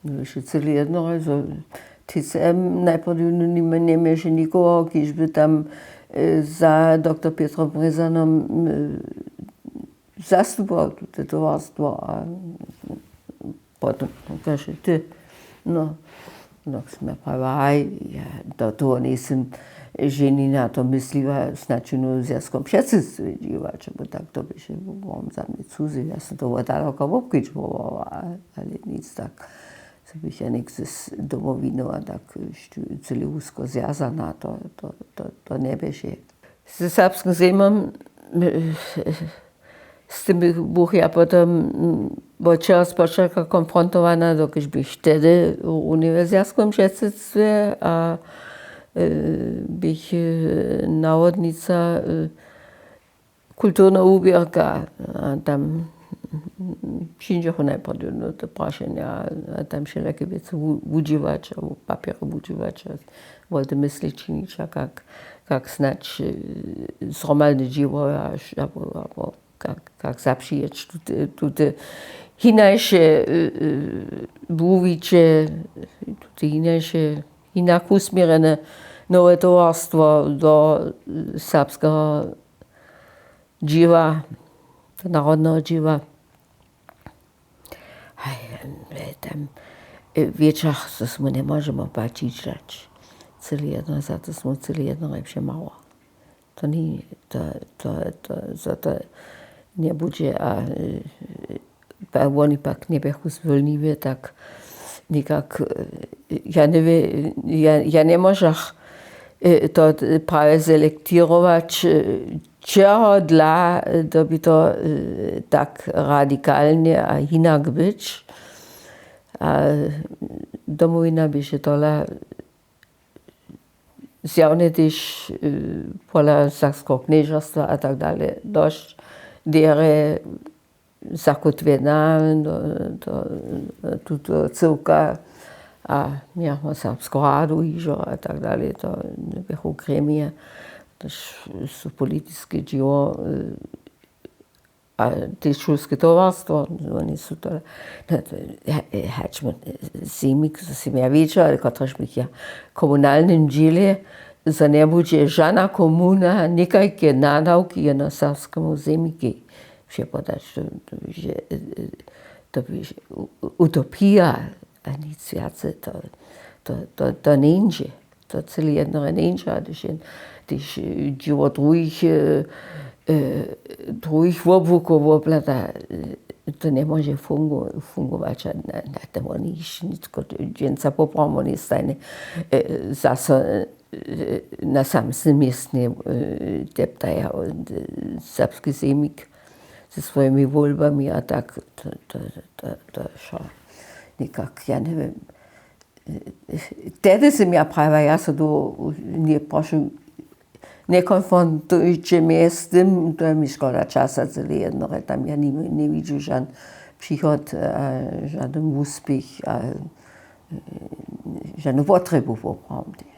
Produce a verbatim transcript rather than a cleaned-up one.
Wěše cyle jedno, zo T C M najprawdźe njemješe nikoho, kiž by tam za doktor Pětrom Brězanom zastupował tute towarstwo a potom kaž ty. No, tak smy prawa, haj, ja do toho njejsym ženi na to mysliła, snadź jenu zwjazkom přecyc dźěłać, bo tak to běše wam za mnje cuzy, ja sym to wot daloko wobkedźbowała, ale nic, tak so bych ja něk z domowinu a tak cyle wusko zwjazana, to to to to njeběše. Ze serbskim zemom z tym bych buch ja potom wot wčera spočatka konfrontowana, dokelž bych tehdy runje we zwjazkom přecyctwje a bych nawodnica kulturneho wuběrka, a tam přińdźechu najprawdźe do prašenja a tam wšelake wěcy wudźěłać abo papjery wudźěłać a wol te mysli činić a kak snadź zhromadne dźěło abo kak zapřijeć tute hinaše wuwiće, tute hinaše hinak wusměrjene nowe towarstwo do serbskeho dźěła, do narodneho dźěła. Haj, tam wječor, zo smy njemóžemy pačić dać cyle jedno, za to smy cyle jedno rjepše mało. To ni to to to zo to njebudźe a woni pak njeběchu zwólniwje, tak někak ja njewě ja njemóžach to prawje selektirować, čehodla dyrbi to tak radikalnje a hinak być. A domowina běše tola zjawnje tež pola sakskeho knježerstwa a tak dalej dosć derje zakótwjena do tuto cyłka. A mějachmy serbsku radu hižo a tak dalej, to běchu gremije, tož su politiske dźěło a tež šulske towarstwo, woni su to hač zemik zo sym ja wědźa, ale kotrež bych ja w komunalnym dźěle, zo njebudźe žana komuna někajke nadawki jeno serbskemu zemikej přepodać. To běše utopija a nic wjace. To njeńdźe. To cyle jednorje njeńdźe a hdyž dźěło druhich druhich wobłukow wobhlada, to njemóže fungować a na tym woni hišće nětko dźensa poprawom woni stajnje zaso na samsnym městnje deptaja serbski zemik ze swojimi wólbami a tak. To wšo někak ja njewěm. Tehdy sym ja prajiła, ja so tu njeprošu, njekonfrontujće mje z tym, to je mi škoda časa cyle jednore, tam ja njewidźu žan přichod, žadyn wuspěch a žanu potrjebu woprawdźe.